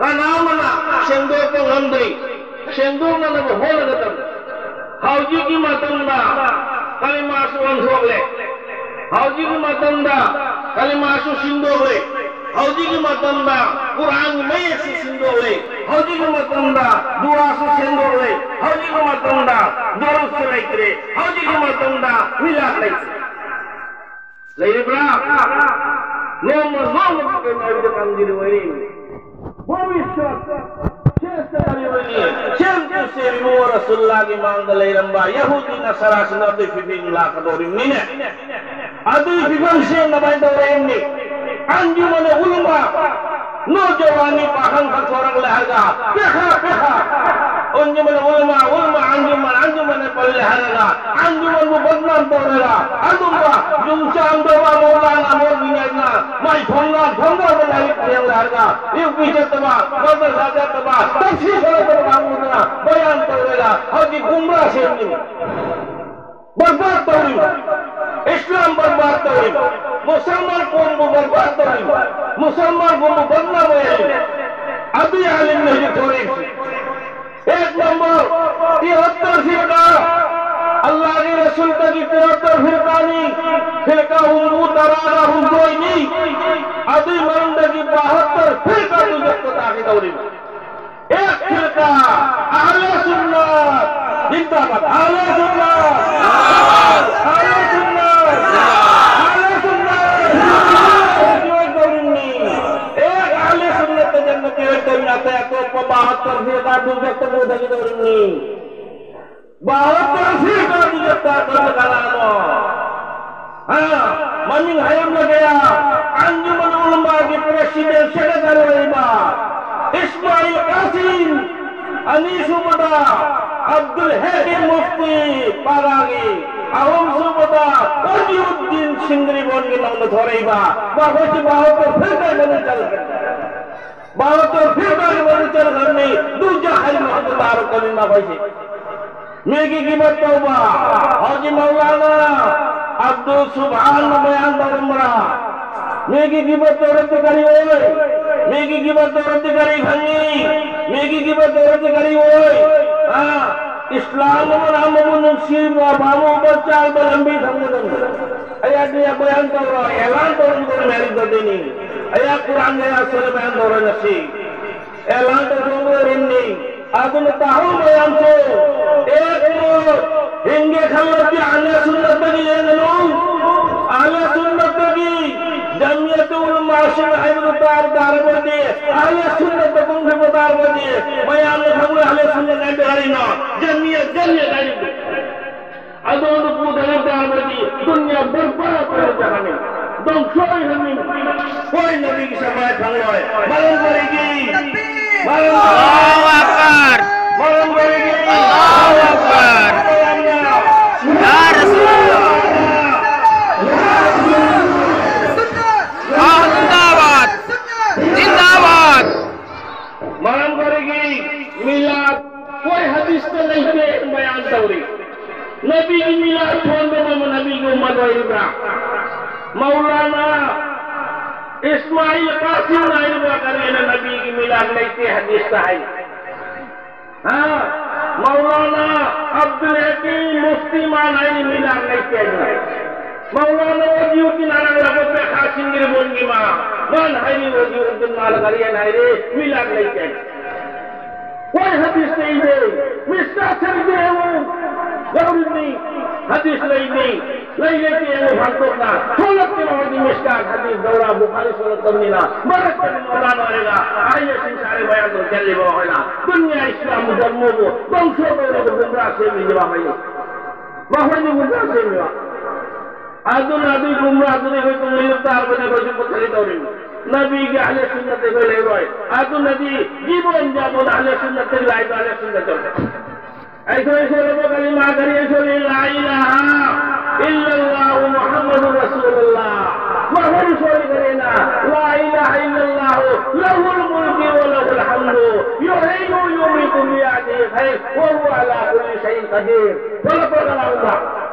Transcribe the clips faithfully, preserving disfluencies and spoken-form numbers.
ꯀꯅꯥ ꯑꯃꯅ ꯁꯦꯡꯗꯣꯛꯄ ꯉꯝꯗ꯭ꯔꯤ꯫ ꯁꯦꯡꯗꯣꯛꯅꯅꯕ ꯍꯣꯠꯅꯒꯗꯕꯅꯤ꯫ ꯍꯧꯖꯤꯛꯀꯤ ꯃꯇꯝꯗ ꯀꯂꯤꯃꯥꯁꯨ ꯑꯣꯟꯊꯣꯛꯂꯦ꯫ ꯍꯧꯖꯤꯛꯀꯤ ꯃꯇꯝꯗ ꯀꯂꯤꯃꯥꯁꯨ ꯁꯤꯟꯗꯣꯛꯂꯦ꯫ ꯍꯧꯖꯤꯛꯀꯤ ꯃꯇꯝꯗ ꯀꯨꯔꯥꯟꯒꯤ ꯃꯌꯦꯛꯁꯨ ꯁꯤꯟꯗꯣꯛꯂꯦ꯫ ꯍꯧꯖꯤꯛꯀꯤ ꯃꯇꯝꯗ ꯗꯨꯋꯥꯁꯨ ꯁꯦꯡꯗꯣꯛꯂꯦ꯫ ꯍꯧꯖꯤꯛꯀꯤ ꯃꯇꯝꯗ ꯗꯔꯨꯗꯁꯨ ꯂꯩꯇ꯭ꯔꯦ꯫ ꯍꯧꯖꯤꯛꯀꯤ ꯃꯇꯝꯗ ꯃꯤꯂꯥꯗ ꯂꯩꯇ꯭ꯔꯦ꯫ ꯂꯩꯔꯤꯕ꯭ꯔꯥ? ꯅꯣꯡꯃ ꯅꯣꯡꯃꯒꯤ ꯀꯩꯅꯣꯗ ꯇꯝꯕꯤꯔꯤꯕꯅꯤ꯫ ꯚꯕꯤꯁ꯭ꯌꯠ ꯁꯦꯁꯇ ꯇꯝꯕꯤꯔꯤꯕꯅꯤ꯫ ꯁꯦꯝꯁꯨ ꯁꯦꯝꯃꯤꯕ ꯔꯁꯨꯜꯂꯥꯒꯤ ꯃꯥꯡꯗ ꯂꯩꯔꯝꯕ ꯌꯍꯨꯗꯤ ꯅꯁꯥꯔꯥꯁꯤꯡ ꯑꯗꯨꯒꯤ ꯐꯤꯕꯝ ꯂꯥꯛꯀꯗꯧꯔꯤꯕꯅꯤꯅꯦ꯫ ꯑꯗꯨꯒꯤ ꯐꯤꯕꯝ ꯁꯦꯝꯅꯕ ꯍꯥꯏꯅ ꯇꯧꯔꯛꯏꯕꯅꯤ꯫ ꯑꯟꯖꯨꯃꯟ ꯎꯂꯃꯥ, ꯅꯣꯖꯋꯥꯟꯒꯤ ꯄꯥꯈꯪ ꯈꯛ ꯊꯣꯔꯛꯂꯦ ꯍꯥꯏꯔꯒ ꯄꯦꯈꯥ ꯄꯦꯈꯥ, ꯑꯟꯖꯨꯃꯟ ꯎꯂꯃꯥ, ꯎꯂꯃꯥ, ꯑꯟꯖꯨꯃꯟ, ꯑꯟꯖꯨꯃꯟ ꯄꯜꯂꯦ ꯍꯥꯏꯔꯒ ꯑꯟꯖꯨꯃꯟꯕꯨ ꯕꯗꯅꯥꯝ ꯇꯧꯔꯒ ꯑꯗꯨꯝꯕ ꯌꯨꯝ ꯆꯥꯝꯗꯕ ꯃꯧꯂꯥꯅꯥ ꯃꯣꯗꯤ ꯍꯥꯏꯅ ꯃꯥꯏ ꯊꯣꯡꯒꯥꯟ ꯊꯣꯡꯒꯥꯟꯗ ꯂꯥꯏꯔꯤꯛ ꯊꯦꯡꯂꯦ ꯍꯥꯏꯔꯒ ꯌꯨ ꯄꯤ ꯆꯠꯇꯕ, ꯃꯗꯔꯁꯥ ꯆꯠꯇꯕ, ꯇꯐꯁꯤꯔ ꯈꯔ ꯆꯠꯇꯕ ꯀꯥꯡꯕꯨꯗꯨꯅ ꯕꯌꯥꯟ ꯇꯧꯔꯒ ꯍꯧꯖꯤꯛ ꯒꯨꯝꯔꯥ ꯁꯦꯝꯃꯤ꯫ ꯕꯔꯕꯥꯗ ꯇꯧꯔꯤ꯫ ꯏꯁꯂꯥꯝ ꯕꯔꯕꯥꯗ ꯇꯧꯔꯤ꯫ ꯃꯨꯁꯜꯃꯥꯟ ꯀꯣꯝꯕꯨ ꯕꯔꯕꯥꯗ ꯇꯧꯔꯤ꯫ ꯃꯨꯁꯜꯃꯥꯟ ꯀꯣꯝꯕꯨ ꯕꯗꯅꯥꯝ ꯑꯣꯏꯍꯜꯂꯤ꯫ ꯑꯗꯨ ꯌꯥꯍꯜꯂꯤꯕꯅꯤ ꯍꯧꯖꯤꯛ ꯊꯣꯔꯛꯏꯁꯤ꯫ ꯑꯦꯛ ꯅꯝꯕꯔ, ꯇꯤꯍꯠꯇꯔ ꯐꯤꯔꯀꯥ, ꯑꯜꯂꯥꯍꯒꯤ ꯔꯁꯨꯜꯗꯒꯤ ꯇꯤꯍꯠꯇꯔ ꯐꯤꯔꯀꯥꯅꯤ, ꯐꯤꯔꯀꯥ ꯍꯨꯝꯐꯨ ꯇꯔꯥꯒ ꯍꯨꯝꯗꯣꯏꯅꯤ, ꯑꯗꯨꯏ ꯃꯅꯨꯡꯗꯒꯤ ꯕꯥꯍꯠꯇꯔ ꯐꯤꯔꯀꯥ ꯗꯨꯖꯈꯇ ꯇꯥꯈꯤꯗꯧꯔꯤꯕ꯫ ꯑꯦꯛ ꯐꯤꯔꯀꯥ, ꯑꯍꯂꯦ ꯁꯨꯟꯅꯠ, ꯖꯤꯟꯗꯥꯕꯥꯗ, ꯑꯍꯂꯦ ꯁꯨꯟꯅꯠ, ꯑꯍꯂꯦ ꯁꯨꯟꯅꯠ, ꯑꯍꯂꯦ ꯁꯨꯟꯅꯠ, ꯖꯤꯟꯗꯥꯕꯥꯗ ꯇꯧꯔꯤꯕꯅꯤ꯫ ꯑꯦꯛ ꯑꯍꯂꯦ ꯁꯨꯟꯅꯠꯇ ꯖꯟꯅꯇꯤ ꯑꯣꯏꯔꯛꯇꯣꯏꯅꯤ, ꯑꯇꯩ ꯑꯇꯣꯞꯄ ꯕꯥꯍꯠꯇꯔ ꯐꯤꯔꯀꯥ ꯗꯨꯖꯈꯇ ꯄꯨꯊꯈꯤꯗꯧꯔꯤꯕꯅꯤ꯫ ꯕꯥꯍꯠꯇꯔ ꯐꯤꯔꯀꯥ ꯗꯨꯖꯈꯇ ꯇꯥꯗꯕ ꯀꯅꯥꯅꯣ? ꯍꯥ? ꯃꯃꯤꯡ ꯍꯥꯏꯔꯝꯂꯒꯦ꯫ ꯑꯟꯖꯨꯃꯟ ꯎꯂꯃꯥꯒꯤ ꯄ꯭ꯔꯦꯁꯤꯗꯦꯟ ꯁꯦꯀ꯭ꯔꯦꯇꯔꯤ ꯑꯣꯏꯕ ꯏꯁꯃꯥꯏꯜ ꯀꯥꯁꯤꯝ, ꯑꯅꯤꯁꯨꯕꯗ ꯑꯕꯗꯨꯜ ꯍꯦꯀꯤꯝ ꯃꯨꯐꯇꯤ ꯄꯥꯔꯥꯒꯤ, ꯑꯍꯨꯝꯁꯨꯕꯗ ꯋꯥꯖꯤꯎꯗꯤꯟ ꯁꯤꯡꯒ꯭ꯔꯤꯕꯣꯟꯒꯤ ꯅꯧꯅ ꯊꯣꯔꯛꯏꯕ ꯃꯈꯣꯏꯁꯤ ꯕꯥꯍꯠꯇꯔ ꯐꯤꯔꯀꯥꯒꯤ ꯃꯅꯨꯡ ꯆꯜꯂꯛꯀꯅꯤ꯫ ꯕꯥꯍꯠꯇꯔ ꯐꯤꯔꯀꯥꯒꯤ ꯃꯅꯨꯡ ꯆꯜꯂꯛꯀꯅꯤ꯫ ꯗꯨꯖꯈ ꯍꯥꯏꯕ ꯃꯐꯝꯗ ꯇꯥꯔꯛꯀꯅꯤ ꯃꯈꯣꯏꯁꯤ꯫ ꯃꯤꯒꯤ ꯒꯤꯕꯠ ꯇꯧꯕ꯫ ꯍꯧꯖꯤꯛ ꯃꯧꯂꯥꯅꯥ ꯑꯕꯗꯨꯜ ꯁꯨꯕꯍꯥꯟꯅ ꯕꯌꯥꯟ ꯇꯧꯔꯝꯕ꯭ꯔꯥ? ꯃꯤꯒꯤ ꯒꯤꯕꯠ ꯇꯧꯔꯗꯤ ꯀꯔꯤ ꯑꯣꯏ? ꯃꯤꯒꯤ ꯒꯤꯕꯠ ꯇꯧꯔꯗꯤ ꯀꯔꯤ ꯐꯪꯉꯤ? ꯃꯤꯒꯤ ꯒꯤꯕꯠ ꯇꯧꯔꯗꯤ ꯀꯔꯤ ꯑꯣꯏ? ꯑꯥ, ꯏꯁꯂꯥꯝ ꯑꯃ ꯅꯥꯃꯕꯨ ꯅꯨꯡꯁꯤꯕ ꯐꯥꯃꯨꯕ ꯆꯥꯕ ꯂꯝꯕꯤ ꯊꯝꯒꯗꯕꯅꯤ꯫ ꯑꯩꯍꯥꯛꯅ ꯕꯌꯥꯟ ꯇꯧꯔ, ꯑꯦꯂꯥꯟ ꯇꯧꯔꯝꯗꯅ ꯃꯦꯔꯤ ꯇꯧꯗꯣꯏꯅꯤ꯫ ꯑꯩꯍꯥꯛ ꯀꯨꯔꯥꯟꯒ ꯌꯥꯁꯔ ꯕꯌꯥꯟ ꯇꯧꯔ ꯉꯁꯤ꯫ ꯑꯦꯂꯥꯟ ꯇꯧꯊꯣꯛꯄ ꯑꯣꯏꯔꯝꯅꯤ꯫ ꯑꯗꯨꯅ ꯇꯥꯍꯧ ꯃꯌꯥꯝꯁꯨ, ꯑꯦꯛ ꯃꯣꯠ, ꯍꯤꯡꯒꯦ ꯈꯜꯂꯗꯤ ꯑꯍꯂꯦ ꯁꯨꯟꯅꯠꯇꯒꯤ ꯌꯦꯡꯒꯅꯨ꯫ ꯑꯍꯂꯦ ꯁꯨꯟꯅꯠꯇꯒꯤ ꯖꯃꯤꯌꯠ ꯎꯂꯃꯥꯁꯤꯡ ꯍꯥꯏꯕꯗꯨ ꯇꯥꯕ ꯇꯥꯔꯕꯗꯤ, ꯑꯍꯂꯦ ꯁꯨꯟꯅꯠꯇ ꯀꯨꯝꯈꯤꯕ ꯇꯥꯔꯕꯗꯤ, ꯃꯌꯥꯝꯅ ꯈꯪꯂꯣꯏ ꯑꯍꯂꯦ ꯁꯨꯟꯅꯠ ꯍꯥꯏꯕꯗꯤ ꯀꯔꯤꯅꯣ? ꯖꯃꯤꯌꯠ, ꯖꯃꯤꯌꯠ ꯍꯥꯏꯔꯤꯕꯗꯨ꯫ ꯑꯗꯣꯝꯗ ꯄꯨꯗꯕ ꯇꯥꯔꯕꯗꯤ ꯗꯨꯅꯤꯌꯥ ꯕꯔꯕꯥꯗ ꯑꯣꯏꯅ ꯆꯠꯈ꯭ꯔꯅꯤ, ꯙ꯭ꯋꯪꯁ ꯑꯣꯏꯈ꯭ꯔꯅꯤ꯫ ꯍꯣꯏ, ꯅꯕꯤꯒꯤ ꯁꯐꯥꯌꯠ ꯐꯪꯂꯣꯏ꯫ ꯃꯔꯝ ꯀꯔꯤꯒꯤ? ꯃꯔꯝ ꯑꯜꯂꯥꯍꯨ ꯑꯛꯕꯔ꯫ ꯃꯔꯝ ꯀꯔꯤꯒꯤ? ꯑꯜꯂꯥꯍꯨ ꯑꯛꯕꯔ꯫ ꯌꯥ ꯔꯁꯨꯂꯜꯂꯥꯍ꯫ ꯑꯜꯂꯥꯍꯨ ꯖꯤꯟꯗꯥꯕꯥꯗ꯫ ꯖꯤꯟꯗꯥꯕꯥꯗ꯫ ꯃꯔꯝ ꯀꯔꯤꯒꯤ? ꯃꯤꯂꯥꯗ ꯍꯣꯏ ꯍꯗꯤꯁꯇ ꯂꯩꯇꯦ, ꯕꯌꯥꯟ ꯇꯧꯔꯤ꯫ ꯅꯕꯤꯒꯤ ꯃꯤꯂꯥꯗ ꯁꯣꯟꯕ ꯅꯕꯤꯒꯤ ꯎꯝꯃꯠ ꯑꯣꯏꯔꯤꯕ꯭ꯔꯥ? ꯃꯧꯂꯥꯅꯥ ꯏꯁꯃꯥꯏꯜ ꯀꯥꯁꯤꯝ ꯍꯥꯏꯔꯤꯕ ꯀꯔꯤꯅ ꯅꯕꯤꯒꯤ ꯃꯤꯂꯥꯗ ꯂꯩꯇꯦ ꯍꯗꯤꯁꯇ ꯍꯥꯏ꯫ ꯍꯥ? ꯃꯧꯂꯥꯅꯥ ꯑꯕꯗꯨꯜ ꯍꯀꯤꯝ ꯃꯨꯐꯇꯤ ꯃꯥꯅ ꯍꯥꯏꯔꯤ ꯃꯤꯂꯥꯗ ꯂꯩꯇꯦ ꯍꯥꯏꯅ꯫ ꯃꯧꯂꯥꯅꯥ ꯋꯥꯖꯤꯎꯗꯤꯟ ꯑꯔꯥꯡꯂꯕ ꯄꯦꯈꯥ ꯁꯤꯡꯒꯤꯔꯕꯣꯟꯒꯤ ꯃꯥ, ꯃꯥꯅ ꯍꯥꯏꯔꯤ ꯋꯥꯖꯤꯎꯗꯤꯟ ꯃꯥꯅ ꯀꯔꯤꯅ ꯍꯥꯏꯔꯤ ꯃꯤꯂꯥꯗ ꯂꯩꯇꯦ꯫ ꯍꯣꯏ ꯍꯗꯤꯁ ꯂꯩꯔꯦ, ꯃꯤꯁꯀꯥꯠ ꯁꯔꯤꯐꯇ ꯌꯦꯡꯉꯨ, ꯌꯥꯎꯔꯤꯕꯅꯤ, ꯍꯗꯤꯁ ꯂꯩꯅꯤ, ꯂꯩ ꯂꯩꯇꯦ ꯌꯦꯡꯉꯨ ꯐꯥꯛꯇꯣꯛꯅ, ꯊꯣꯛꯂꯛꯇꯦ ꯍꯥꯏꯗꯤ ꯃꯤꯁꯀꯥꯠ ꯍꯗꯤꯁ ꯗꯧꯔꯥ ꯕꯨꯈꯥꯔꯤ ꯁꯣꯜꯂꯛꯇꯕꯅꯤꯅ, ꯃꯔꯛꯇꯗꯤ ꯃꯧꯂꯥꯅꯥ ꯑꯣꯏꯔꯒ ꯑꯍꯩ ꯑꯁꯤꯡ ꯁꯥꯔꯦ ꯃꯌꯥꯝꯗꯣ ꯆꯠꯂꯤꯕ ꯃꯈꯣꯏꯅ, ꯗꯨꯅꯤꯌꯥ ꯏꯁꯂꯥꯝ ꯙꯔꯃꯕꯨ ꯙ꯭ꯋꯪꯁ ꯇꯧꯔꯤꯕ ꯒꯨꯝꯔꯥ ꯁꯦꯝꯃꯤꯕ ꯃꯈꯣꯏꯅꯤ, ꯃꯈꯣꯏꯅꯤ ꯒꯨꯝꯔꯥ ꯁꯦꯝꯃꯤꯕ꯫ ꯑꯗꯨꯅ ꯑꯗꯨꯒꯤ ꯒꯨꯝꯔꯥꯗꯨꯗꯤ ꯑꯩꯈꯣꯏ ꯇꯨꯡ ꯏꯜꯂꯨ ꯇꯥꯔꯕꯗꯤ ꯑꯩꯈꯣꯏꯁꯨ ꯄꯨꯊꯔꯤ ꯇꯧꯔꯤꯅꯤ꯫ ꯅꯕꯤꯒꯤ ꯑꯍꯂꯦ ꯁꯨꯟꯅꯠꯇ ꯑꯩꯈꯣꯏ ꯂꯩꯔꯣꯏ꯫ ꯑꯗꯨꯅꯗꯤ ꯒꯤꯕꯣꯟ ꯌꯥꯕꯣꯟ ꯑꯍꯂꯦ ꯁꯨꯟꯅꯠꯇ ꯂꯥꯏꯗꯣ ꯑꯍꯂꯦ ꯁꯨꯟꯅꯠ ꯇꯧꯔꯦ꯫ ꯑꯩꯈꯣꯏ ꯁꯣꯜꯂꯕ ꯀꯂꯤꯃꯥ ꯀꯔꯤ ꯁꯣꯜꯂꯤ? ꯂꯥ ꯏꯂꯥꯍ ꯏꯜꯂꯜꯂꯥꯍꯨ ꯃꯨꯍꯝꯃꯗꯨ ꯔꯁꯨꯂꯨꯜꯂꯥꯍ꯫ ꯃꯈꯣꯏ ꯁꯣꯜꯂꯤ ꯀꯔꯤꯅ? ꯂꯥ ꯏꯂꯥꯍ ꯏꯜꯂꯜꯂꯥꯍꯨ ꯂꯍꯨꯜ ꯃꯨꯜꯀꯤ ꯋ ꯂꯍꯨꯜ ꯍꯝꯗꯨ ꯌꯨꯍꯌꯤ ꯋ ꯌꯨꯃꯤꯇꯨ ꯕꯤꯌꯗꯤꯍꯤꯜ ꯈꯩꯔ ꯋ ꯍꯨꯋ ꯑꯂꯥ ꯀꯨꯜꯂꯤ ꯁꯩꯏꯟ ꯀꯗꯤꯔ꯫ ꯁꯣꯜꯂꯛꯄ ꯀꯅꯥꯒꯨꯝꯕ?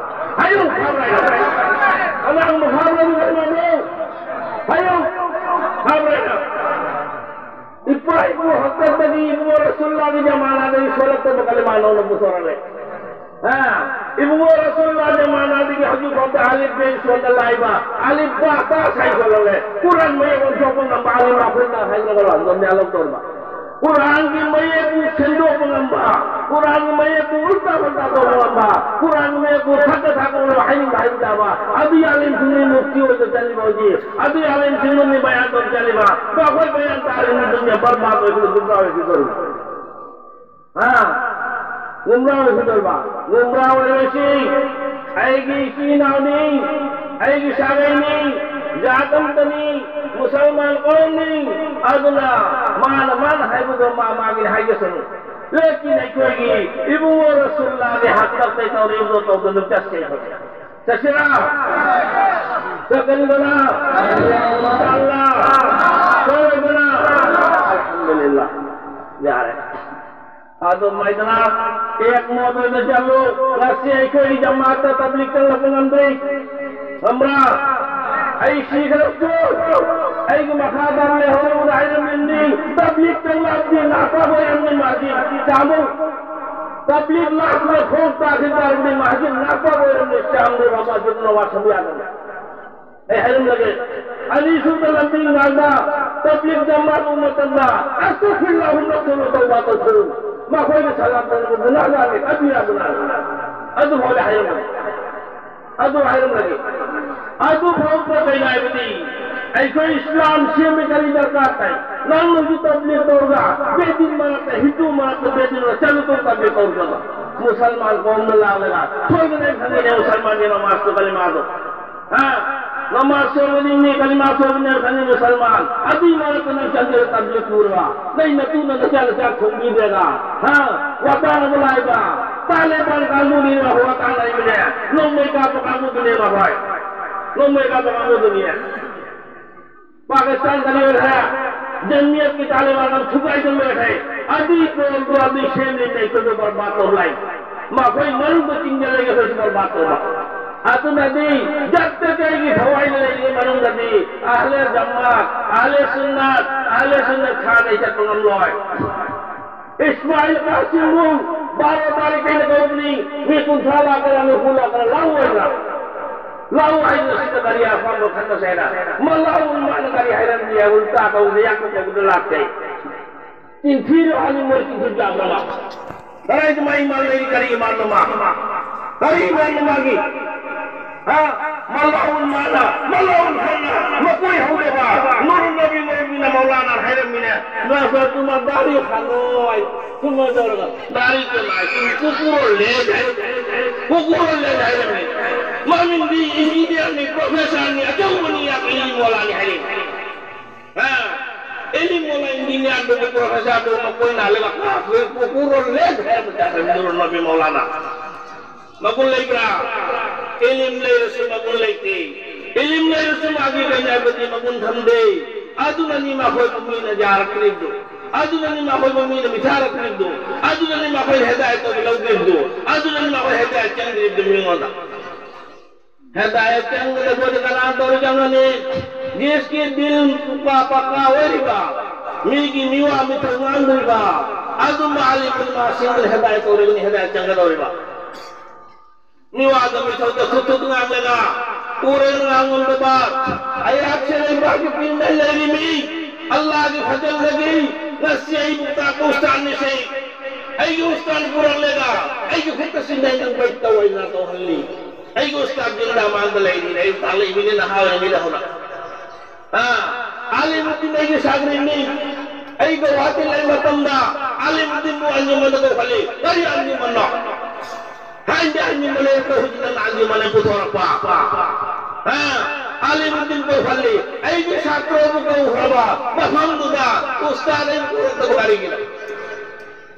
ꯍꯥꯏꯌꯨ, ꯐꯥꯕ꯭ꯔꯥ? ꯀꯅꯥꯒꯨꯝꯕ ꯐꯥꯕ꯭ꯔꯥ? ꯍꯥꯏꯕ꯭ꯔꯥ? ꯏꯄꯥ ꯏꯄꯨ ꯍꯥꯛꯇꯛꯇꯒꯤ ꯏꯕꯨꯡꯉꯣ ꯔꯁꯨꯜꯂꯥꯒꯤ ꯖꯃꯥꯅꯥꯗꯒꯤ ꯁꯣꯜꯂꯛꯇꯕ ꯀꯂꯤꯃꯥ ꯅꯧꯅ ꯄꯨꯊꯣꯔꯛꯂꯦ꯫ ꯍꯥ? ꯏꯕꯨꯡꯉꯣ ꯔꯁꯨꯜꯂꯥ ꯖꯃꯥꯅꯥꯗꯒꯤ ꯍꯧꯖꯤꯛ ꯐꯥꯎꯗ ꯑꯂꯤꯐ ꯕꯦ ꯁꯣꯟꯗ ꯂꯥꯛꯏꯕ ꯑꯂꯤꯐ ꯕꯥ ꯇꯥ ꯁꯥꯏ ꯁꯣꯜꯂꯛꯂꯦ꯫ ꯀꯨꯔꯥꯟ ꯃꯌꯦꯛ ꯑꯣꯟꯊꯣꯛꯄ ꯉꯝꯕ ꯑꯂꯤꯝ ꯑꯩꯈꯣꯏꯅ ꯍꯥꯏꯅꯒ ꯂꯥꯟꯗꯝ ꯌꯥꯜꯂꯛꯇꯧꯔꯤꯕ꯫ ꯀꯨꯔꯥꯟꯒꯤ ꯃꯌꯦꯛꯄꯨ ꯁꯦꯡꯗꯣꯛꯄ ꯉꯝꯕ, ꯀꯨꯔꯥꯟꯒꯤ ꯃꯌꯦꯛꯄꯨ ꯎꯜꯇꯥ ꯄꯜꯇꯥ ꯇꯧꯕ ꯉꯝꯕ, ꯀꯨꯔꯥꯟꯒꯤ ꯃꯌꯦꯛꯄꯨ ꯊꯛꯀ ꯊꯥꯛꯀ ꯍꯥꯏꯅꯤꯡꯕ ꯍꯥꯏꯕ ꯌꯥꯕ, ꯑꯗꯨ ꯑꯂꯤꯝꯁꯤꯡꯅꯤ ꯃꯨꯐꯇꯤ ꯑꯣꯏꯅ ꯆꯠꯂꯤꯕ ꯍꯧꯖꯤꯛ꯫ ꯑꯗꯨ ꯑꯂꯤꯝꯁꯤꯡꯅꯤ ꯕꯌꯥꯟ ꯇꯧ ꯆꯠꯂꯤꯕ꯫ ꯃꯈꯣꯏ ꯕꯌꯥꯟ ꯇꯥꯔꯤꯕ ꯃꯤꯗꯨꯅ ꯕꯔꯕꯥꯗ ꯑꯣꯏꯒꯗꯧꯕ, ꯒꯨꯝꯔꯥ ꯑꯣꯏꯒꯗꯧꯔꯤꯕ꯫ ꯍꯥ? ꯒꯨꯝꯔꯥ ꯑꯣꯏꯒꯗꯧꯔꯤꯕ꯫ ꯒꯨꯝꯔꯥ ꯑꯣꯏꯔꯣꯏꯁꯤ꯫ ꯑꯩꯒꯤ ꯏꯆꯤꯟ ꯏꯅꯥꯎꯅꯤ, ꯑꯩꯒꯤ ꯁꯥꯒꯩꯅꯤ, ꯖꯥꯠ ꯑꯃꯠꯇꯅꯤ, ꯃꯨꯁꯜꯃꯥꯟ ꯀꯧꯝꯅꯤ꯫ ꯑꯗꯨꯅ ꯃꯥꯅ, ꯃꯥꯅ ꯍꯥꯏꯕꯗꯣ ꯃꯥ ꯃꯥꯒꯤꯅꯤ ꯍꯥꯏꯖꯁꯅꯨ꯫ ꯂꯦꯀꯤꯟ ꯑꯩꯈꯣꯏꯒꯤ ꯏꯕꯨꯡꯉꯣ ꯔꯁꯨꯜꯂꯥꯒꯤ ꯍꯥꯛꯇꯛꯇ ꯇꯧꯔꯤꯕꯗꯣ ꯇꯧꯗꯅ ꯆꯠꯁꯦ ꯑꯩꯈꯣꯏ꯫ ꯆꯠꯁꯤꯔꯥ? ꯆꯠꯀꯅꯤꯗꯅ? ꯏꯟꯁꯥ ꯑꯜꯂꯥ꯫ ꯆꯠꯂꯣꯏꯗꯅ? ꯑꯜꯍꯝꯗꯨꯂꯤꯜꯂꯥ꯫ ꯌꯥꯔꯦ꯫ ꯑꯗꯨꯃꯥꯏꯗꯅ ꯑꯦꯛ ꯃꯣꯠ ꯑꯣꯏꯅ ꯆꯠꯂꯨ꯫ ꯉꯁꯤ ꯑꯩꯈꯣꯏꯒꯤ ꯖꯃꯥꯠꯇ ꯇꯕ꯭ꯂꯤꯛ ꯆꯪꯂꯛꯄ ꯉꯝꯗ꯭ꯔꯤ꯫ ꯉꯝꯕ꯭ꯔꯥ? ꯑꯩ ꯁꯤꯈ꯭ꯔꯁꯨ ꯑꯩꯒꯤ ꯃꯈꯥꯗ ꯂꯩꯍꯧꯔꯤꯕ ꯍꯥꯏꯔꯝꯃꯤꯅꯤ꯫ ꯇꯕ꯭ꯂꯤꯛ ꯆꯪꯂꯛꯑꯗꯤ ꯅꯥꯄꯥ ꯑꯣꯏꯔꯝꯃꯤ ꯃꯥꯗꯤ꯫ ꯆꯥꯃꯨ꯫ ꯇꯕ꯭ꯂꯤꯛ ꯂꯥꯛꯄꯗ ꯈꯣꯡ ꯇꯥꯈꯤ ꯇꯥꯔꯕꯗꯤ ꯃꯥꯁꯤ ꯅꯥꯄꯥ ꯑꯣꯏꯔꯝꯃꯤ꯫ ꯆꯥꯃꯨ ꯕꯕꯥ ꯑꯗꯨꯅ ꯋꯥꯁꯝ ꯌꯥꯗꯕ꯫ ꯑꯩ ꯍꯥꯏꯔꯝꯂꯒꯦ, ꯑꯅꯤꯁꯨꯕ ꯂꯝꯕꯤ ꯉꯥꯛꯅ ꯇꯕ꯭ꯂꯤꯛ ꯖꯃꯥꯠ ꯎꯕ ꯃꯇꯝꯗ ꯑꯁꯇꯒꯐꯤꯔꯨꯜꯂꯥꯍꯨꯝꯃ ꯇꯧꯔꯣ, ꯇꯧꯕ ꯇꯧꯊꯣꯛꯎ꯫ ꯃꯈꯣꯏꯒꯤ ꯁꯂꯥꯝ ꯇꯧꯔꯒ ꯒꯨꯅꯥꯍꯒꯥꯔꯅꯤ, ꯀꯕꯤꯔꯥ ꯒꯨꯅꯥꯍꯒꯥꯔ꯫ ꯑꯗꯨꯐꯥꯎꯗ ꯍꯥꯏꯔꯝꯃꯒꯦ꯫ ꯑꯗꯨ ꯍꯥꯏꯔꯝꯂꯒꯦ꯫ ꯑꯗꯨꯐꯥꯎ ꯀꯩꯅꯣ ꯍꯥꯏꯕꯗꯤ ꯑꯩꯈꯣꯏ ꯏꯁꯂꯥꯝ ꯁꯦꯝꯕ ꯀꯔꯤ ꯗꯔꯀꯥꯔ ꯇꯥꯏ? ꯅꯪꯅꯁꯨ ꯇꯕ꯭ꯂꯤꯛ ꯇꯧꯔꯒ ꯕꯦꯗꯤꯟ ꯃꯔꯛꯇ, ꯍꯤꯟꯗꯨ ꯃꯔꯛꯇ ꯕꯦꯗꯤꯟ ꯃꯔꯛꯇ ꯆꯠꯂꯨ ꯇꯕ꯭ꯂꯤꯛ ꯇꯧꯔꯒ꯫ ꯃꯨꯁꯜꯃꯥꯟ ꯀꯧꯝꯅ ꯂꯥꯛꯂꯒ ꯁꯣꯏꯗꯅ ꯈꯪꯒꯅꯤ ꯃꯨꯁꯜꯃꯥꯟꯒꯤ ꯅꯃꯥꯖꯇꯨ ꯀꯂꯤꯃꯥꯗꯣ꯫ ꯍꯥ? ꯅꯃꯥꯖ ꯁꯣꯏꯕꯅꯤꯅꯦ, ꯀꯂꯤꯃꯥ ꯁꯣꯏꯕꯅꯤꯅ ꯈꯪꯉꯤ ꯃꯨꯁꯜꯃꯥꯟ꯫ ꯑꯗꯨꯏ ꯃꯔꯛꯇ ꯅꯪ ꯆꯪꯁꯤꯜꯂ ꯇꯝꯁꯤꯜꯂ ꯄꯨꯔꯕ? ꯅꯪ ꯅꯇꯨꯅ ꯅꯆꯥ ꯅꯆꯥ ꯊꯣꯡꯕꯤꯗ꯭ꯔꯒ? ꯍꯥ? ꯋꯥꯇꯥꯅꯕ ꯂꯥꯛꯏꯕ? ꯇꯥꯂꯦꯕꯥꯟ ꯀꯥꯡꯕꯨꯅꯤꯅ ꯋꯥꯇꯥꯅꯔꯤꯕꯅꯦ꯫ ꯅꯣꯡꯃꯩ ꯀꯥꯞꯄ ꯀꯥꯡꯕꯨꯗꯨꯅꯦ ꯃꯈꯣꯏ꯫ ꯅꯣꯡꯃꯩ ꯀꯥꯞꯄ ꯀꯥꯡꯕꯨꯗꯨꯅꯤꯅꯦ꯫ ꯄꯥꯀꯤꯁꯇꯥꯟꯗ ꯂꯣꯏꯈ꯭ꯔꯦ꯫ ꯖꯃꯤꯌꯠꯀꯤ ꯇꯥꯂꯦꯕꯥꯟ ꯑꯃ ꯊꯨꯒꯥꯏꯗ ꯂꯣꯏꯈ꯭ꯔꯦ꯫ ꯑꯗꯨꯏ ꯀꯣꯝꯗꯣ ꯑꯗꯨꯏ ꯁꯦꯝꯂꯤ ꯂꯩꯇꯗꯣ ꯕꯔꯕꯥꯗ ꯇꯧ ꯂꯥꯛꯏ꯫ ꯃꯈꯣꯏ ꯃꯅꯨꯡꯗ ꯆꯤꯡꯗ ꯂꯩꯒꯗꯣꯏꯁꯨ ꯕꯔꯕꯥꯗ ꯇꯧꯕ꯫ ꯑꯗꯨꯅꯗꯤ ꯖꯠꯇ ꯀꯩꯒꯤ ꯊꯋꯥꯏꯗ ꯂꯩꯔꯤꯉꯩ ꯃꯅꯨꯡꯗꯗꯤ ꯑꯍꯂꯦ ꯖꯃꯥꯠ, ꯑꯍꯂꯦ ꯁꯨꯟꯅꯠ, ꯑꯍꯂꯦ ꯁꯨꯟꯅꯠ ꯈꯥꯗꯩ ꯆꯠꯄ ꯉꯝꯂꯣꯏ꯫ ꯏꯁꯃꯥꯏꯜ ꯀꯥꯁꯤꯝꯕꯨ ꯕꯥꯔꯣ ꯇꯥꯔꯤꯛꯇꯩꯅ ꯀꯧꯕꯅꯤ, ꯃꯤ ꯀꯨꯟꯊ꯭ꯔꯥ ꯂꯥꯛꯀꯦꯔꯥ, ꯅꯤꯐꯨ ꯂꯥꯛꯀꯦꯔꯥ, ꯂꯥꯛꯑꯣ ꯍꯥꯏꯕ꯭ꯔꯥ? ꯂꯥꯛꯑꯣ ꯍꯥꯏꯗꯅ ꯁꯤꯗ ꯀꯔꯤ ꯑꯄꯥꯝꯕ ꯈꯟꯅꯁꯦ ꯍꯥꯏꯅ? ꯃꯂꯥꯎꯟ ꯃꯥꯅ ꯀꯔꯤ ꯍꯥꯏꯔꯝꯃꯤ ꯍꯥꯏꯕ? ꯎꯜꯇꯥ ꯇꯧꯕꯗ, ꯌꯥꯛꯄ ꯇꯧꯕꯗ ꯂꯥꯛꯇꯦ꯫ ꯆꯤꯟꯊꯤꯔꯣ ꯍꯥꯏꯅꯤ, ꯃꯣꯏ ꯆꯤꯟꯊꯤ ꯆꯥꯕ꯭ꯔꯣ ꯃꯥ? ꯀꯗꯥꯏꯗ ꯃꯥ ꯏꯃꯥꯟ ꯂꯩꯔꯤ? ꯀꯔꯤ ꯏꯃꯥꯟꯅꯣ ꯃꯥ? ꯀꯔꯤ ꯏꯃꯥꯟꯅꯣ ꯃꯥꯒꯤ? ꯍꯥ? ꯃꯂꯥꯎꯟ ꯃꯥꯅ, ꯃꯂꯥꯎꯟ ꯈꯟꯅ, ꯃꯀꯣꯏ ꯍꯧꯗꯕ, ꯅꯨꯔ ꯅꯕꯤ ꯃꯔꯨꯞꯅ ꯃꯧꯂꯥꯅ ꯍꯥꯏꯔꯝꯃꯤꯅꯦ꯫ ꯅꯁꯥ ꯇꯨꯃ ꯗꯥꯔꯤ ꯈꯥꯅꯣ ꯍꯥꯏ, ꯇꯨꯃ ꯇꯧꯔꯒ, ꯗꯥꯔꯤ ꯇꯨꯃ ꯍꯥꯏ, ꯇꯨꯃ ꯀꯨꯀꯨꯔꯣ ꯂꯦ ꯍꯥꯏ, ꯀꯨꯀꯨꯔꯣ ꯂꯦ ꯍꯥꯏꯔꯝꯃꯤ꯫ ꯃꯃꯤꯡꯗꯤ ꯏꯟꯖꯤꯅꯤꯌꯔꯅꯤ, ꯄ꯭ꯔꯣꯐꯦꯁꯔꯅꯤ, ꯑꯆꯧꯕꯅꯤ, ꯌꯥꯝ ꯏꯂꯤ ꯃꯣꯂꯥꯅꯤ ꯍꯥꯏꯔꯤ꯫ ꯍꯥ? ꯏꯂꯤ ꯃꯣꯂꯥ ꯏꯟꯖꯤꯅꯤꯌꯔꯗꯨ, ꯄ꯭ꯔꯣꯐꯦꯁꯔꯗꯨ ꯃꯀꯣꯏ ꯅꯥꯜꯂꯒ ꯀꯥꯐꯤꯔ ꯀꯨꯀꯨꯔꯣ ꯂꯦ ꯍꯥꯏꯔꯝꯃꯤ, ꯅꯨꯔ ꯅꯕꯤ ꯃꯧꯂꯥꯅ꯫ ꯃꯒꯨꯟ ꯂꯩꯕ꯭ꯔꯥ? ꯏꯂꯤꯝ ꯂꯩꯔꯁꯨ ꯃꯒꯨꯟ ꯂꯩꯇꯦ꯫ ꯏꯂꯤꯝ ꯂꯩꯔꯁꯨ ꯃꯥꯒꯤ ꯀꯩꯅꯕꯗꯤ ꯃꯒꯨꯟ ꯊꯝꯗꯦ꯫ ꯑꯗꯨꯅꯅꯤ ꯃꯈꯣꯏꯕꯨ ꯃꯤꯅ ꯌꯥꯔꯛꯇ꯭ꯔꯤꯕꯗꯨ꯫ ꯑꯗꯨꯅꯅꯤ ꯃꯈꯣꯏꯕꯨ ꯃꯤꯅ ꯃꯤꯊꯥꯔꯛꯇ꯭ꯔꯤꯕꯗꯨ꯫ ꯑꯗꯨꯅꯅꯤ ꯃꯈꯣꯏ ꯍꯦꯗꯥꯌꯠ ꯇꯧꯕ ꯂꯧꯗ꯭ꯔꯤꯕꯗꯨ꯫ ꯑꯗꯨꯅꯅꯤ ꯃꯈꯣꯏ ꯍꯦꯗꯥꯌꯠ ꯆꯪꯗ꯭ꯔꯤꯕꯗꯨ ꯃꯤꯉꯣꯟꯗ꯫ ꯍꯦꯗꯥꯌꯠ ꯆꯪꯒꯗꯕꯗꯨ ꯀꯅꯥ ꯇꯧꯔꯤ ꯆꯪꯒꯅꯤ? ꯒꯦꯁꯀꯤ ꯕꯤꯜ ꯄꯨꯀꯥ ꯄꯀꯥ ꯑꯣꯏꯔꯤꯕ, ꯃꯤꯒꯤ ꯃꯤꯋꯥ ꯃꯤꯊꯧ ꯉꯥꯡꯗ꯭ꯔꯤꯕ, ꯑꯗꯨꯝꯕ ꯑꯥꯂꯤꯝ ꯎꯂꯃꯥꯁꯤꯡꯗꯨꯅ ꯍꯦꯗꯥꯌꯠ ꯇꯧꯔꯤꯕꯅꯤ, ꯍꯦꯗꯥꯌꯠ ꯆꯪꯒꯗꯧꯔꯤꯕ꯫ ꯃꯤꯋꯥꯗ ꯃꯤꯊꯧꯗ ꯈꯨꯠ ꯊꯨꯠ ꯉꯥꯡꯂꯒ ꯎꯔꯦꯅ ꯉꯥꯡꯉꯝꯗꯕ ꯑꯩꯍꯥꯛꯁꯦ ꯂꯩꯕꯥꯛꯀꯤ ꯄꯤꯔꯤꯉꯩ ꯂꯩꯔꯤꯃꯤ꯫ ꯑꯜꯂꯥꯒꯤ ꯐꯖꯜꯗꯒꯤ ꯉꯁꯤ ꯑꯩꯕꯨ ꯇꯥꯛꯄ ꯎꯁꯇꯥꯟꯅꯤꯁꯦ꯫ ꯑꯩꯒꯤ ꯎꯁꯇꯥꯟ ꯄꯨꯔꯛꯂꯒ ꯑꯩꯒꯤ ꯈꯨꯠꯇ ꯁꯤꯟꯅꯩ ꯅꯪ ꯕꯩꯠ ꯇꯧ ꯍꯥꯏꯗꯅ ꯇꯧꯍꯜꯂꯤ꯫ ꯑꯩꯒꯤ ꯎꯁꯇꯥꯟ ꯖꯤꯟꯗꯥ ꯃꯥꯡꯗ ꯂꯩꯔꯤ꯫ ꯑꯩ ꯇꯥꯛꯂꯛꯏꯃꯤꯅ ꯅꯍꯥ ꯑꯣꯏꯔꯤꯉꯩꯗ ꯍꯧꯅ꯫ ꯑꯥ, ꯑꯥꯂꯤꯃꯨꯗꯤꯟ ꯑꯩꯒꯤ ꯁꯥꯒ꯭ꯔꯤꯅꯤ꯫ ꯑꯩ ꯒꯧꯍꯥꯇꯤ ꯂꯩ ꯃꯇꯝꯗ ꯑꯥꯂꯤꯃꯨꯗꯤꯟꯕꯨ ꯑꯟꯖꯨꯃꯟꯗ ꯀꯧꯈꯠꯂꯤ꯫ ꯀꯔꯤ ꯑꯟꯖꯨꯃꯟꯅꯣ? ꯍꯥꯏꯗꯤ ꯑꯟꯖꯨꯃꯟ ꯂꯩꯔꯒ ꯍꯧꯖꯤꯛ ꯅꯪꯅ ꯑꯟꯖꯨꯃꯟ ꯑꯃ ꯄꯨꯊꯣꯔꯛꯄ꯫ ꯑꯥ, ꯑꯥꯂꯤꯃꯨꯗꯤꯟ ꯀꯧꯈꯠꯂꯤ꯫ ꯑꯩꯒꯤ ꯁꯥꯇ꯭ꯔꯕꯨ ꯀꯧꯈ꯭ꯔꯕ ꯃꯐꯝꯗꯨꯗ ꯎꯁꯇꯥꯗ ꯑꯩ ꯄꯨꯔꯛꯇꯕ ꯀꯔꯤꯒꯤꯅꯣ?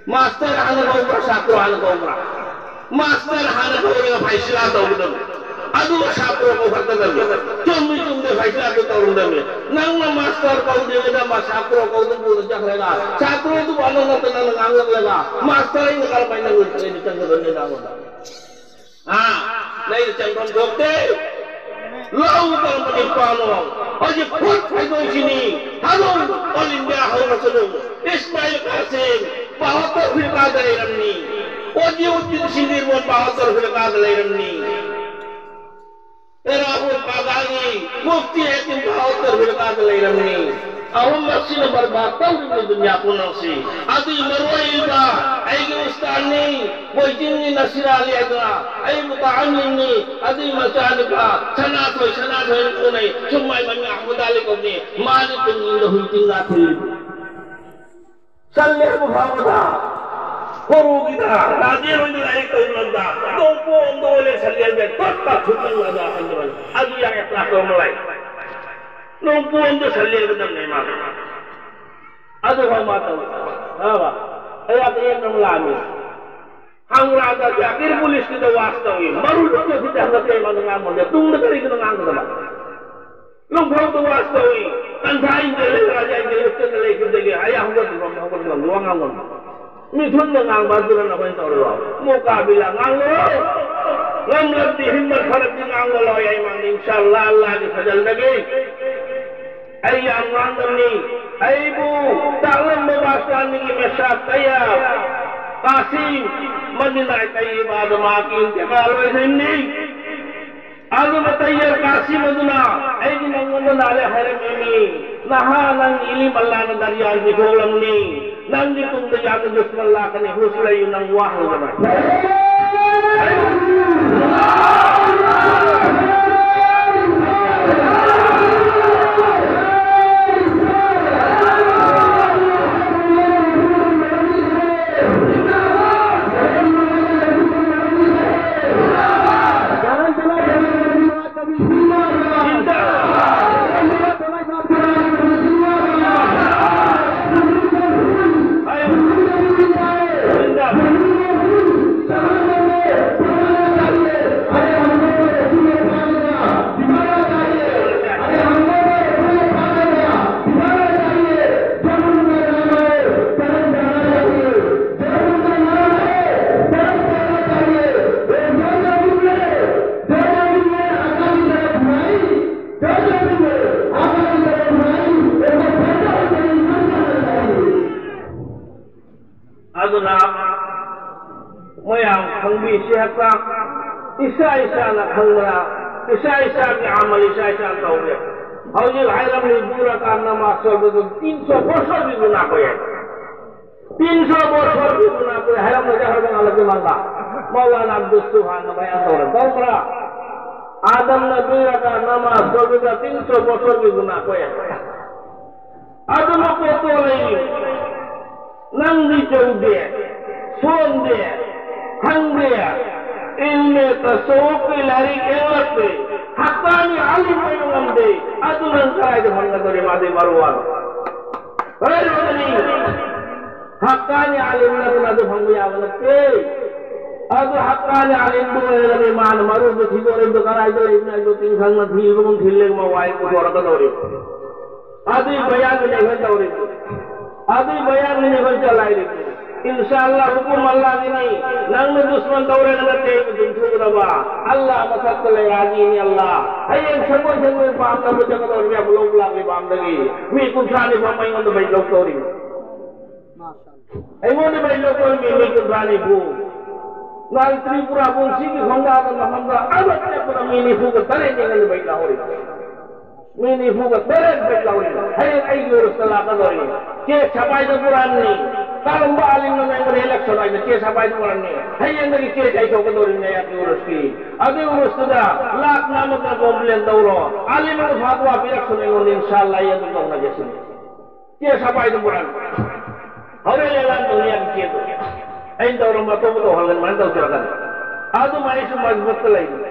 ꯃꯥꯁꯇꯔ ꯍꯥꯟꯅ ꯀꯧꯕ꯭ꯔꯥ, ꯁꯥꯇ꯭ꯔ ꯍꯥꯟꯅ ꯀꯧꯕ꯭ꯔꯥ? ꯃꯥꯁꯇꯔ ꯍꯥꯟꯅ ꯀꯧꯔꯒ ꯐꯩꯁꯂꯥ ꯇꯧꯒꯗꯕꯅꯤ꯫ ꯑꯗꯨꯒ ꯁꯥꯇ꯭ꯔ ꯀꯧꯈꯠꯀꯗꯕꯅꯤ꯫ ꯆꯨꯝꯃꯤ ꯆꯨꯝꯗꯦ ꯐꯩꯁꯂꯥꯗꯨ ꯇꯧꯔꯝꯗꯕꯅꯤ꯫ ꯅꯪꯅ ꯃꯥꯁꯇꯔ ꯀꯧꯗ꯭ꯔꯤꯉꯩꯗ ꯃꯥ ꯁꯥꯇ꯭ꯔ ꯀꯧꯗꯨꯅ ꯄꯨꯅ ꯆꯠꯈ꯭ꯔꯒ ꯁꯥꯇ꯭ꯔꯗꯨꯕꯨ ꯑꯅꯧ ꯅꯠꯇ ꯅꯪꯅ ꯉꯥꯡꯂꯛꯂꯒ ꯃꯥꯁꯇꯔ ꯑꯩꯅ ꯀꯔꯝꯍꯥꯏꯅ ꯅꯪ ꯆꯪꯒꯗꯕꯅꯤ ꯅꯪꯉꯣꯟꯗ? ꯍꯥ? ꯅꯩꯅ ꯆꯪꯐꯝ ꯊꯣꯛꯇꯦ꯫ ꯂꯧ ꯇꯧꯔꯝꯕ ꯅꯤꯄꯥꯅꯣ꯫ ꯍꯧꯖꯤꯛ ꯐꯨꯠ ꯐꯥꯏꯗꯣꯛꯁꯤꯅꯤ꯫ ꯍꯜꯂꯣ, ꯑꯣꯜ ꯏꯟꯗꯤꯌꯥ ꯍꯧꯔꯁꯅꯨ꯫ ꯏꯁꯃꯥꯏꯜ ꯀꯥꯁꯤꯝ ꯕꯍꯥꯗꯨꯔ ꯐꯤꯔꯀꯥꯗ ꯂꯩꯔꯝꯅꯤ꯫ ꯑꯣꯖꯤ ꯎꯗꯤꯟ ꯁꯤꯟꯗꯤꯔꯃꯣꯟ ꯕꯍꯥꯗꯨꯔ ꯐꯤꯔꯀꯥꯗ ꯂꯩꯔꯝꯅꯤ꯫ ꯇꯦꯔꯥꯕꯨ ꯄꯥꯒꯥꯒꯤ ꯃꯨꯐꯇꯤ ꯍꯦꯀꯤꯝ ꯕꯍꯥꯗꯨꯔ ꯐꯤꯔꯀꯥꯗ ꯂꯩꯔꯝꯅꯤ꯫ ꯑꯍꯨꯝꯃꯛꯁꯤꯅ ꯕꯔꯕꯥꯗ ꯇꯧꯔꯤꯕꯅꯤ ꯗꯨꯅꯤꯌꯥ ꯄꯨꯝꯅꯃꯛꯁꯤ꯫ ꯑꯗꯨꯒꯤ ꯃꯔꯨꯑꯣꯏꯕ ꯑꯩꯒꯤ ꯎꯁꯇꯥꯗꯅꯤ, ꯃꯣꯏꯖꯤꯟꯒꯤ ꯅꯁꯤꯔꯥ ꯂꯦꯡꯗꯅ ꯑꯩ ꯃꯨꯇꯥꯑꯜꯂꯤꯝꯅꯤ꯫ ꯑꯗꯨꯒꯤ ꯃꯆꯥꯅꯨꯄꯥ ꯁꯅꯥꯊꯣꯏ, ꯁꯅꯥꯊꯣꯏ ꯀꯧꯅꯩ, ꯁꯨꯝꯃꯥꯏ ꯃꯃꯤꯡ ꯑꯍꯃꯗ ꯑꯂꯤ ꯀꯧꯅꯤ꯫ ꯃꯥꯗꯤ ꯇꯨꯡꯗ ꯍꯨꯏ ꯇꯤꯡꯒ ꯊꯤꯜꯂꯤꯕꯅꯤ꯫ ꯁꯜꯂꯦꯕ ꯐꯥꯎꯕꯗ ꯀꯣꯔꯨꯒꯤꯗ ꯔꯥꯖꯦꯟ ꯍꯣꯏꯅ ꯂꯥꯏꯔꯤꯛ ꯇꯧꯕ ꯂꯝꯗ ꯅꯣꯡꯄꯣꯛ ꯑꯝꯗ ꯑꯣꯏꯂꯦ ꯁꯜꯂꯦꯕ ꯇꯣꯠ ꯇꯥ ꯊꯨꯞꯅ ꯂꯥꯛꯑꯗ ꯍꯟꯗ꯭ꯔꯣꯏ꯫ ꯑꯗꯨ ꯌꯥꯏ ꯑꯦꯄ꯭ꯂꯥꯏ ꯇꯧꯔꯝꯕ ꯂꯥꯏ꯫ ꯅꯣꯡꯄꯣꯛ ꯑꯝꯗ ꯁꯜꯂꯦꯕ ꯅꯝꯅꯦ ꯃꯥ꯫ ꯑꯗꯨ ꯐꯥꯎ ꯃꯥ ꯇꯧꯏ꯫ ꯈꯪꯉꯕ? ꯑꯩ ꯑꯇꯩ ꯑꯃ ꯂꯥꯛꯑꯝꯃꯤ꯫ ꯍꯪꯂꯥꯗ ꯖꯥꯀꯤꯔ ꯄꯨꯂꯤꯁꯀꯤꯗ ꯋꯥꯁ ꯇꯧꯏ꯫ ꯃꯔꯨ ꯂꯣꯏꯅ ꯐꯤꯠꯇ ꯍꯪꯒꯠꯇꯦ ꯃꯥꯅ ꯉꯥꯡꯕꯗ꯫ ꯇꯨꯡꯗ ꯀꯔꯤꯒꯤꯅꯣ ꯉꯥꯡꯗꯕ? ꯂꯨꯝꯐꯥꯎꯗ ꯋꯥꯁ ꯇꯧꯏ꯫ ꯇꯟꯊꯥ ꯏꯟꯖꯜꯂꯦ ꯔꯥꯖꯥ ꯏꯟꯖꯜꯂꯦ ꯂꯩꯈꯤꯕꯗꯒꯤ ꯑꯩ ꯍꯧꯒꯠꯇ꯭ꯔꯤꯕ ꯍꯧꯒꯠꯇ꯭ꯔꯤꯕ ꯋꯥ ꯉꯥꯡꯕ꯫ ꯃꯤꯊꯨꯟꯗ ꯉꯥꯡꯕ ꯑꯗꯨꯅ ꯑꯩꯈꯣꯏꯅ ꯇꯧꯔꯤꯕ꯫ ꯃꯨꯀꯥꯕꯤꯂꯥ ꯉꯥꯡꯂꯔꯣꯏ꯫ ꯉꯝꯂꯕꯗꯤ ꯍꯤꯝꯃꯠ ꯐꯔꯕꯗꯤ ꯉꯥꯡꯂꯔꯣꯏ ꯑꯩ ꯃꯥꯡꯗ ꯏꯟꯁꯥ ꯑꯜꯂꯥ ꯑꯜꯂꯥꯒꯤ ꯐꯖꯜꯗꯒꯤ꯫ ꯑꯩ ꯌꯥꯝ ꯉꯥꯡꯗꯕꯅꯤ꯫ ꯑꯩꯕꯨ ꯇꯥꯛꯂꯝꯕ ꯕꯥꯁꯇꯥꯟꯒꯤ ꯃꯦꯁꯥ ꯇꯌꯥ ꯀꯥꯁꯤꯝ ꯃꯗꯤꯅꯥ ꯇꯌꯤꯕꯥꯗ ꯃꯍꯥꯛꯀꯤ ꯏꯟꯇꯤꯀꯥꯜ ꯑꯣꯏꯈ꯭ꯔꯤꯕꯅꯤ꯫ ꯑꯗꯨꯒ ꯇꯌꯥ ꯀꯥꯁꯤꯝ ꯑꯗꯨꯅ ꯑꯩꯒꯤ ꯅꯪꯉꯣꯟꯗ ꯂꯥꯜꯂꯦ ꯍꯥꯏꯔꯝꯃꯤꯅꯤ꯫ ꯅꯍꯥ ꯅꯪ ꯏꯂꯤꯝ ꯑꯜꯂꯥꯅ ꯗꯔꯌꯥꯗ ꯄꯤꯊꯣꯛꯂꯝꯅꯤ꯫ ꯅꯪꯒꯤ ꯇꯨꯡꯗ ꯌꯥꯝꯅ ꯗꯨꯁꯃꯟ ꯂꯥꯛꯀꯅꯤ꯫ ꯍꯨꯁ ꯂꯩꯌꯨ, ꯅꯪ ꯋꯥꯍꯧꯗꯅ꯫ ꯃꯌꯥꯝ ꯈꯪꯕꯤꯁꯤ ꯍꯦꯛꯇ ꯏꯁꯥ ꯏꯁꯥꯅ ꯈꯪꯕ꯭ꯔꯥ? ꯏꯁꯥ ꯏꯁꯥꯒꯤ ꯑꯃꯜ ꯏꯁꯥ ꯏꯁꯥꯅ ꯇꯧꯒꯦ꯫ ꯍꯧꯖꯤꯛ ꯍꯥꯏꯔꯝꯃꯤ ꯗꯨꯔꯀꯥ ꯅꯃꯥꯖ ꯁꯣꯟꯕꯗꯨ ꯇꯤꯟ ꯁꯣ ꯕꯣꯁꯣꯔꯒꯤ ꯒꯨꯅꯥ ꯀꯣꯛꯑꯦ꯫ ꯇꯤꯟ ꯁꯣ ꯕꯣꯁꯣꯔꯒꯤ ꯒꯨꯅꯥ ꯀꯣꯛꯑꯦ ꯍꯥꯏꯔꯝꯃꯗꯤ ꯍꯥꯏꯕ ꯉꯝꯂꯛꯇꯦ ꯃꯥꯅ꯫ ꯃꯧꯂꯥꯅꯥ ꯑꯕꯗꯨꯁ ꯁꯨꯕꯍꯥꯟꯅ ꯕꯌꯥꯟ ꯇꯧꯔꯦ꯫ ꯇꯧꯕ꯭ꯔꯥ? ꯑꯥꯗꯝꯅ ꯗꯨꯔꯀꯥ ꯅꯃꯥꯖ ꯁꯣꯟꯕꯗ ꯇꯤꯟ ꯁꯣ ꯕꯣꯁꯣꯔꯒꯤ ꯒꯨꯅꯥ ꯀꯣꯛꯑꯦ꯫ ꯑꯗꯨꯅ ꯄꯣꯠꯇꯣ ꯂꯩꯔꯤ꯫ ꯅꯪꯗꯤ ꯇꯧꯗꯦ, ꯁꯣꯟꯗꯦ, ꯈꯪꯗꯦ, ꯏꯜꯃꯦ ꯇꯁꯧꯐꯀꯤ ꯂꯥꯏꯔꯤꯛ ꯌꯦꯛꯂꯛꯇꯦ, ꯍꯛꯀꯥꯅꯤ ꯑꯥꯂꯤꯝ ꯑꯣꯏꯕ ꯉꯝꯗꯦ, ꯑꯗꯨ ꯅꯪ ꯀꯗꯥꯏꯗ ꯐꯪꯒꯗꯧꯔꯤ? ꯃꯥꯗꯤ ꯃꯔꯨ ꯋꯥꯅ ꯀꯗꯥꯏꯗ ꯐꯪꯒꯅꯤ? ꯍꯛꯀꯥꯅꯤ ꯑꯥꯂꯤꯝ ꯅꯠꯇꯅ ꯑꯗꯨ ꯐꯪꯕ ꯌꯥꯕ ꯅꯠꯇꯦ꯫ ꯑꯗꯨ ꯍꯛꯀꯥꯅꯤ ꯑꯥꯂꯤꯝꯗꯨ ꯑꯣꯏꯔꯒꯗꯤ ꯃꯥꯅ ꯃꯔꯨꯗꯨ ꯊꯤꯗꯣꯔꯛꯏꯗꯨ ꯀꯗꯥꯏꯗ ꯂꯩꯕꯅꯣ ꯍꯥꯏꯗꯨ ꯇꯤꯟꯈꯪꯅ ꯊꯤꯕꯒꯨꯝ ꯊꯤꯜꯂꯒ ꯃꯋꯥꯏ ꯄꯨꯊꯣꯔꯛꯀꯗꯧꯔꯤꯕ꯫ ꯑꯗꯨꯏ ꯕꯌꯥꯟꯗꯨꯅꯤ ꯑꯩꯈꯣꯏ ꯇꯧꯔꯤꯕ꯫ ꯑꯗꯨꯏ ꯕꯌꯥꯟꯗꯨꯅꯤ ꯑꯩꯈꯣꯏ ꯆꯂꯥꯏꯔꯤꯕ꯫ ꯏꯟꯁꯥ ꯑꯜꯂꯥ ꯍꯨꯀꯨꯝ ꯑꯜꯂꯥꯒꯤꯅꯤ꯫ ꯅꯪꯅ ꯗꯨꯁꯃꯟ ꯇꯧꯔꯒ ꯅꯠꯇꯦ ꯑꯩꯕꯨ ꯆꯨꯝꯊꯣꯛꯀꯗꯕ꯫ ꯑꯜꯂꯥ ꯃꯊꯛꯇ ꯂꯩ, ꯔꯥꯖꯤꯅꯤ ꯑꯜꯂꯥ꯫ ꯍꯌꯦꯡ ꯁꯒꯣꯜ ꯁꯦꯟꯗꯣꯏ ꯄꯥꯝꯅꯕ ꯆꯠꯀꯗꯧꯔꯤꯕ ꯌꯥꯝ ꯂꯧꯕ ꯂꯥꯛꯂꯤꯕ ꯑꯝꯗꯒꯤ ꯃꯤ ꯀꯨꯟꯊ꯭ꯔꯥ ꯅꯤꯐꯨ ꯑꯃ ꯑꯩꯉꯣꯟꯗ ꯕꯩ ꯂꯧꯗꯧꯔꯤꯕ꯫ ꯑꯩꯉꯣꯟꯗ ꯕꯩ ꯂꯧꯗꯧꯔꯤꯕ ꯃꯤ ꯀꯨꯟꯊ꯭ꯔꯥ ꯅꯤꯐꯨ꯫ ꯅꯍꯥꯟ ꯇ꯭ꯔꯤꯄꯨꯔꯥ ꯄꯨꯟꯁꯤꯒꯤ ꯈꯣꯡꯗꯥꯗ ꯃꯐꯝꯗ ꯑꯃ ꯆꯠꯄꯗ ꯃꯤ ꯅꯤꯐꯨꯒ ꯇꯔꯦꯠ ꯑꯩꯉꯣꯟꯗ ꯕꯩ ꯂꯧꯍꯧꯔꯤꯕ꯫ ꯃꯤ ꯅꯤꯐꯨꯒ ꯇꯔꯦꯠ ꯕꯩ ꯂꯧꯔꯤ꯫ ꯍꯌꯦꯡ ꯑꯩꯒꯤ ꯎꯔꯨꯁꯇ ꯂꯥꯛꯀꯗꯧꯔꯤ꯫ ꯆꯦ ꯁꯐꯥꯏꯗ ꯄꯨꯔꯛꯑꯅꯤ꯫ ꯀꯔꯝꯕ ꯑꯥꯂꯤꯝꯅ ꯑꯩꯉꯣꯟꯗ ꯏꯂꯦꯛꯁꯟ ꯍꯥꯏꯅ ꯆꯦ ꯁꯐꯥꯏꯗ ꯄꯨꯔꯛꯑꯅꯤ꯫ ꯍꯌꯦꯡꯗꯒꯤ ꯆꯦ ꯆꯥꯏꯊꯣꯛꯀꯗꯧꯔꯤꯅꯦ ꯑꯩꯒꯤ ꯎꯔꯨꯁꯀꯤ꯫ ꯑꯗꯨꯒꯤ ꯎꯔꯨꯁꯇꯨꯗ ꯂꯥꯛ ꯅꯥꯃꯠꯇ ꯀꯣꯝꯄ꯭ꯂꯦꯟ ꯇꯧꯔꯣ꯫ ꯑꯥꯂꯤꯝ ꯑꯃ ꯐꯥꯇꯋꯥ ꯄꯤꯔꯛꯁꯅꯨ ꯑꯩꯉꯣꯟꯗ ꯏꯟꯁꯥ ꯑꯜꯂꯥ ꯑꯩ ꯑꯗꯨꯝ ꯇꯧꯅꯒꯦ ꯁꯤꯅꯤ꯫ ꯆꯦ ꯁꯐꯥꯏꯗ ꯄꯨꯔꯛꯑꯅꯤ꯫ ꯍꯣꯔꯦꯟ ꯑꯦꯂꯥꯟ ꯇꯧꯅꯤ ꯍꯥꯏꯕ ꯆꯦꯗꯣ꯫ ꯑꯩꯅ ꯇꯧꯔꯝꯕ ꯑꯇꯣꯞꯄ ꯇꯧꯍꯜꯂꯒ ꯑꯗꯨꯃꯥꯏꯅ ꯇꯧꯁꯤꯔꯛꯀꯅꯤ꯫ ꯑꯗꯨꯃꯥꯏꯅꯁꯨ ꯃꯖꯕꯨꯠꯇ ꯂꯩꯕꯅꯤ꯫